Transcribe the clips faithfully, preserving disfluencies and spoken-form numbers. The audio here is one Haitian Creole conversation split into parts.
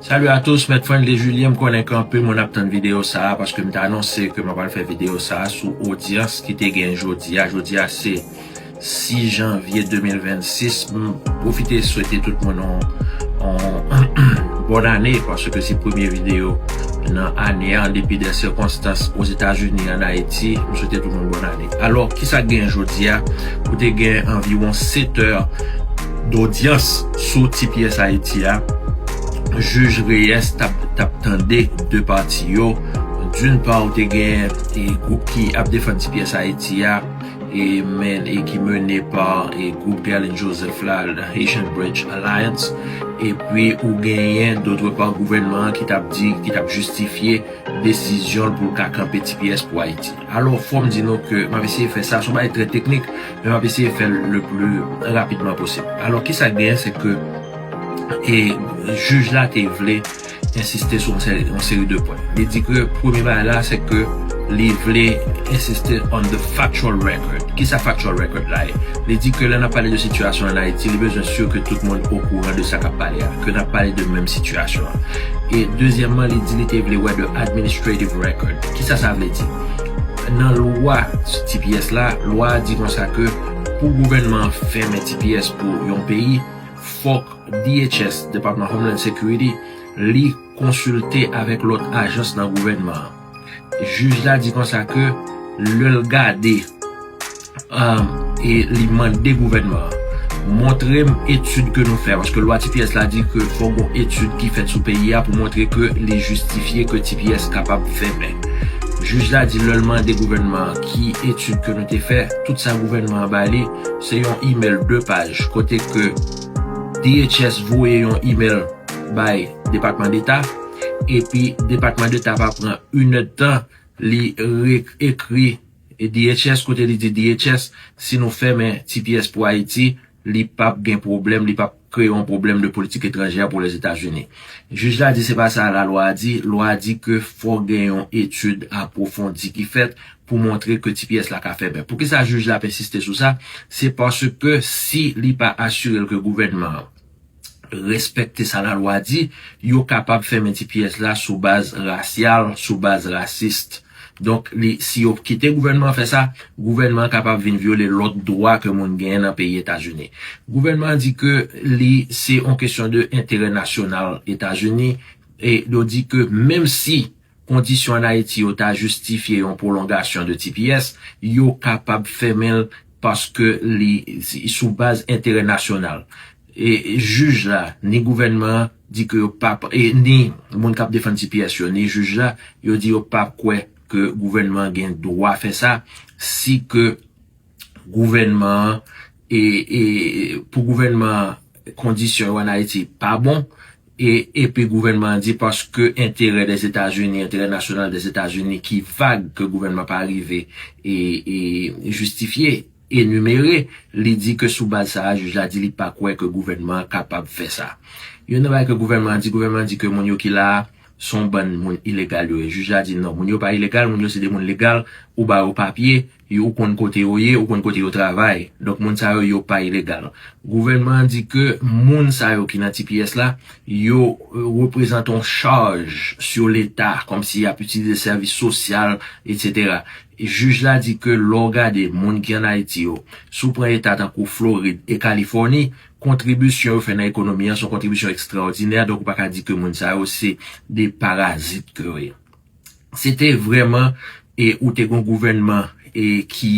Salut à tous, Mèt Friendly Julien, m konnen ke anpil moun ap tann videyo sa a paske m te anonse ke m pral fè videyo sa a sou odyans ki te gen jodi a. Jodi a se sis janvye de mil vennsis. M pwofite swete tout moun yon, yon bòn ane paske se premye videyo nan ane a, an depi de sikonstans Ozetazini, an Ayiti. M swete tout moun bòn ane. Alò, kisa k gen jodi a? Ou te gen anviwon sèt è dodyans sou T P S Ayiti a. Jij Reyes t ap, t ap tande de pati yo. D'une part, ou te gen e, gwoup ki ap defann T P S Ayiti a, e, men, e ki mennen pa e, gwoup Guerlin Joseph la, Haitian Bridge Alliance. Epi ou genyen, d'autre part, gouvènman an ki t ap di, ki t ap jistifye desizyon l pou l ka kanpe T P S pou Ayiti. Alò, fò m di nou ke m ap eseye fè sa, se yon bagay trè teknik, men m ap eseye fè l le plus rapidman posib. Alò, kisa k genyen, se ke e jij la te vle ensiste sou yon seri, yon seri de pwen. Li di ke premye bagay la, se ke li vle ensiste on the factual record. Kisa factual record la ye? Li di ke lè n ap pale de sitiyasyon an Ayiti, li bezwen si ke tout moun okouran de sa k ap pale a, ke n ap pale de menm sitiyasyon an. E dezyèmman, li di li te vle wè de administrative record. Kisa sa vle di? Nan lwa T P S la, lwa a di konsa ke pou gouvènman an fèmen T P S pou yon peyi, fòk D H S, Department of Homeland Security, li konsilte avèk lòt ajans nan gouvènman an. Jij la di konsa ke lè l gade, um, e li mande gouvènman an, montre m etid ke nou fè, paske lwa T P S la di ke fòk gon etid ki fèt sou peyi a pou montre ke li jistifye ke T P S kapab fèmen. Jij la di lè l mande gouvènman an ki etid ke nou te fè, tout sa gouvènman an ba li, se yon email de paj, kote ke D H S voye yon email bay Depatman Deta, epi Depatman Deta pa pran inèdtan, li re-, ekri D H S, kote li di D H S, si nou fèmen T P S pou Ayiti, li p ap gen pwoblèm, li p ap kreye yon pwoblèm de politik etranjè pou Lèzetazini. Jij la di se pa sa lalwa a di, lwa a di ke fò gen yon etid apwofondi ki fèt pou montre ke T P S la ka fèmen. Poukisa jij la ap ensiste sou sa? Se paske si li pa asire l ke gouvènman an respekte sa lalwa di, yo kapab fèmen T P S la sou baz rasyal, sou baz rasis. Donk, li, si yo kite gouvènman an fè sa, gouvènman an kapab vin vyole lòt dwa ke moun genyen nan peyi Etazini. Gouvènman an di ke li, se yon kesyon de enterè nasyonal Etazini, e yo di ke menm si kondisyon ann Ayiti yo ta jistifye yon pwolongasyon de T P S, yo kapab fèmen l paske li sou baz enterè nasyonal. E jij la, ni gouvènman an di ke yo pa, e ni moun k ap defann T P S yo, ni jij la, yo di yo pa kwè ke gouvènman an gen dwa fè sa, si ke gouvènman an, e, e, pou gouvènman an, kondisyon yo ann Ayiti pa bon, e, epi gouvènman an di paske enterè Lèzetazini, enterè nasyonal Lèzetazini ki vag ke gouvènman pa rive e, e jistifye, enimere, li di ke sou baz sa a, jij la di li pa kwè ke gouvènman an kapab fè sa. Youn nan bagay ke gouvènman an di, gouvènman an di ke moun yo ki la a, se yon bann moun ilegal yo ye. Jij la di non, moun yo pa ilegal, moun yo se de moun legal, ou ba yo papye, yo, ou konn kote yo ye, ou konn kote yo travay. Donk, moun sa yo, yo pa ilegal. Gouvènman an di ke moun sa yo ki nan T P S la, yo, e, reprezante yon chaj sou Leta, kòmsi y ap itilize sèvis sosyal, etsetera. Jij la di ke lè w gade moun ki ann Ayiti yo, si w pran eta tankou Florid e Kalifòni, kontribisyon yo fè nan ekonomi an, se yon kontribisyon ekstraòdinè, donk ou pa ka di ke moun sa yo se de parazit ke yo ye. Se te vrèman, e, ou te gon gouvènman, e, ki,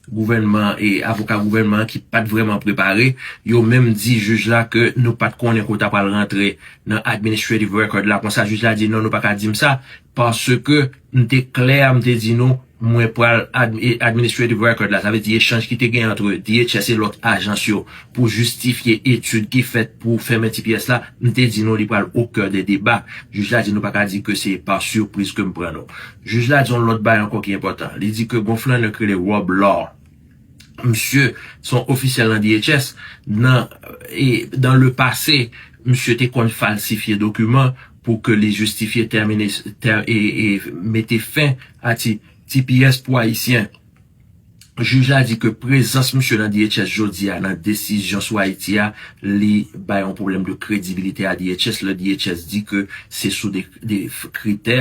gouvènman, e, avoka gouvènman an ki pa t vrèman prepare, yo menm di jij la ke nou pa t konnen ke w ta pral rantre nan administrative record la. Konsa, jij la di non, nou pa ka di m sa, paske m te klè, m te di nou, mwen pral ad-, e, administrative record la, sa vle di echanj ki te gen ant D H S e lòt ajans yo pou jistifye etid ki fèt pou fèmen T P S la, m te di nou li pral au cœur des débats. Jij la di nou pa ka di ke se pa sipriz ke m pran nou. Jij la di yon lòt bagay ankò ki enpòtan. Li di ke gon flannè ki rele Rob Law. Misye se yon ofisyèl nan D H S. Nan, e, dans le passé, misye te konn falsifye dokiman pou ke li jistifye tèmine, tè-, e, e mete fen a ti, T P S pou Ayisyen. Jij la di ke prezans misye nan D H S jodi a, nan desizyon sou Ayiti a, li bay yon pwoblèm de kredibilite a D H S. Lè D H S di ke se sou de, de kritè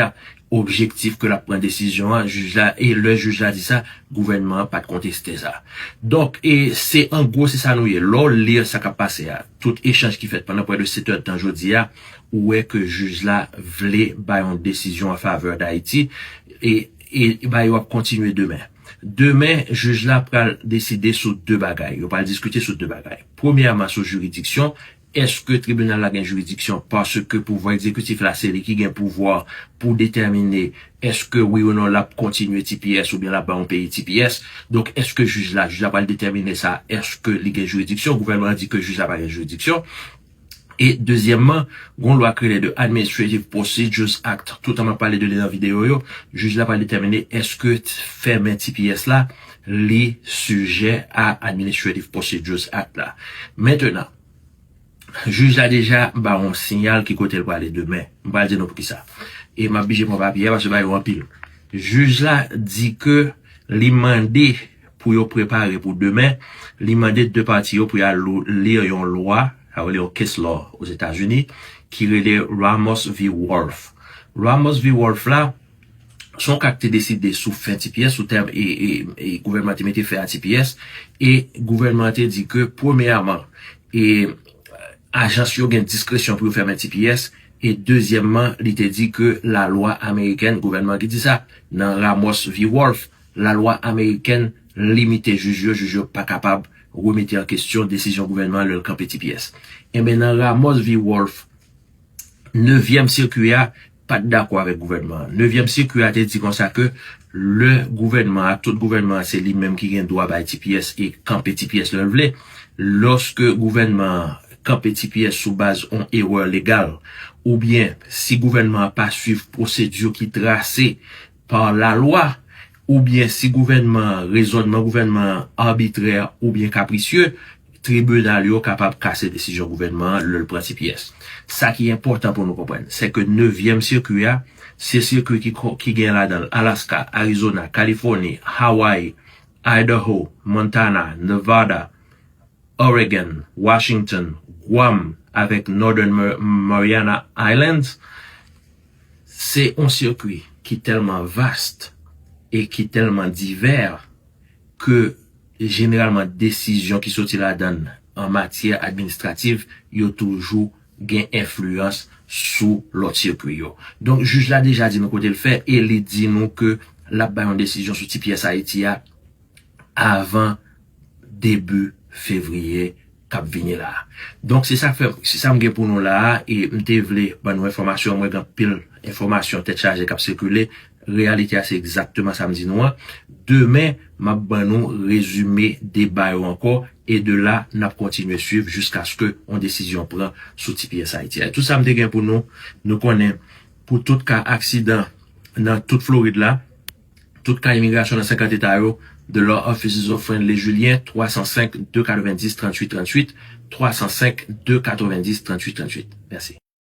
objektif ke l ap pran desizyon an, jij la, e lè jij la di sa, gouvènman an pa t konteste sa. Donk, e se an gwo, se sa nou ye. Lè w li sa k ap pase a, tout echanj ki fèt pandan prè de sèt èdtan jodi a, ou wè ke jij la vle bay yon desizyon an favè Dayiti, e, e, e ba yo ap kontinye demen. Demen, jij la pral deside sou de bagay. Yo pral diskite sou de bagay. Premyèman, sou jiridiksyon, èske tribinal la gen jiridiksyon? Paske pouvwa egzekitif la, se li ki gen pouvwa pou detèmine èske wi ou non l ap kontinye T P S oubyen l ap ba yon peyi T P S. Donk, èske jij la, jij la pral detèmine sa, èske li gen jiridiksyon? Gouvènman an di ke jij la pa gen jiridiksyon. E dezyèmman, gon lwa ki rele de Administrative Procedures Act. Toutan m ap pale de li nan videyo yo, jij la pral detèmine èske t-, fèmen T P S la, li sijè a Administrative Procedures Act la. Mentenan, jij la deja ba yon siyal ki kote l prale demen. M pral di nou poukisa. E m ap bije pran papye a paske bagay yo anpil. Jij la di ke li mande pou yo prepare pou demen, li mande de pati yo pou y al li yon lwa, sa yo rele yon case law Ozetazini, ki rele Ramos v Wolf. Ramos v Wolf la, se yon ka ki te deside sou fen T P S, sou tèm e, e, e gouvènman te mete fen a T P S, e gouvènman te di ke, premyèman, e ajans yo gen diskresyon pou yo fèmen T P S, e dezyèmman, li te di ke lalwa amerikèn, gouvènman ki di sa, nan Ramos v Wolf, lalwa amerikèn limite jij yo, jij yo pa kapab remete an kesyon desizyon gouvènman an lè l kanpe T P S. Enben, nan Ramos v Wolf, nevyèm sikui a pa t dakò avèk gouvènman an. Nevyèm sikui a te di konsa ke lè gouvènman an, tout gouvènman an, se li menm ki gen dwa bay T P S e kanpe T P S lè l vle. Lòske gouvènman an kanpe T P S sou baz yon erè legal, oubyen si gouvènman an pa swiv pwosedi ki trase pa lalwa, oubyen si gouvènman an, rezònman gouvènman an abitrè oubyen kaprisye, tribinal yo kapab kase desizyon gouvènman an lè l pran T P S. Sa ki enpòtan pou nou konprann, se ke nevyèm sikui a, se sikui ki, ki gen ladan l Alaska, Arizona, Kalifòni, Hawaii, Idaho, Montana, Nevada, Oregon, Washington, Guam avèk Northern Mar-, Mariana Islands. Se yon sikui ki tèlman vast e ki tèlman divè ke jeneralman desizyon ki soti ladan l an matyè administrativ, yo toujou gen enfliyans sou lòt sikui yo. Donk, jij la deja di nou kote l fè e li di nou ke l ap bay yon desizyon sou T P S Ayiti a avan debi fevriye k ap vini la a. Donk, se sa k fè, se sa m gen pou nou la a, e m te vle ban nou enfòmasyon, mwen gen anpil enfòmasyon tèt chaje k ap sikile. Reyalite a, se egzakteman sa m di nou an. Demen, m ap ban nou rezime deba yo ankò, e de la, n ap kontinye swiv jiskaske yon desizyon pran sou T P S Ayiti a. E tout sa m te gen pou nou, nou konnen, pou tout ka aksidan nan tout Florid la, tout ka imigrasyon nan senkant eta yo, the law offices of Friendly Julien, twa san senk, de katrevendis, tranntuit tranntuit, twa san senk, de katrevendis, tranntuit tranntuit. Mèsi.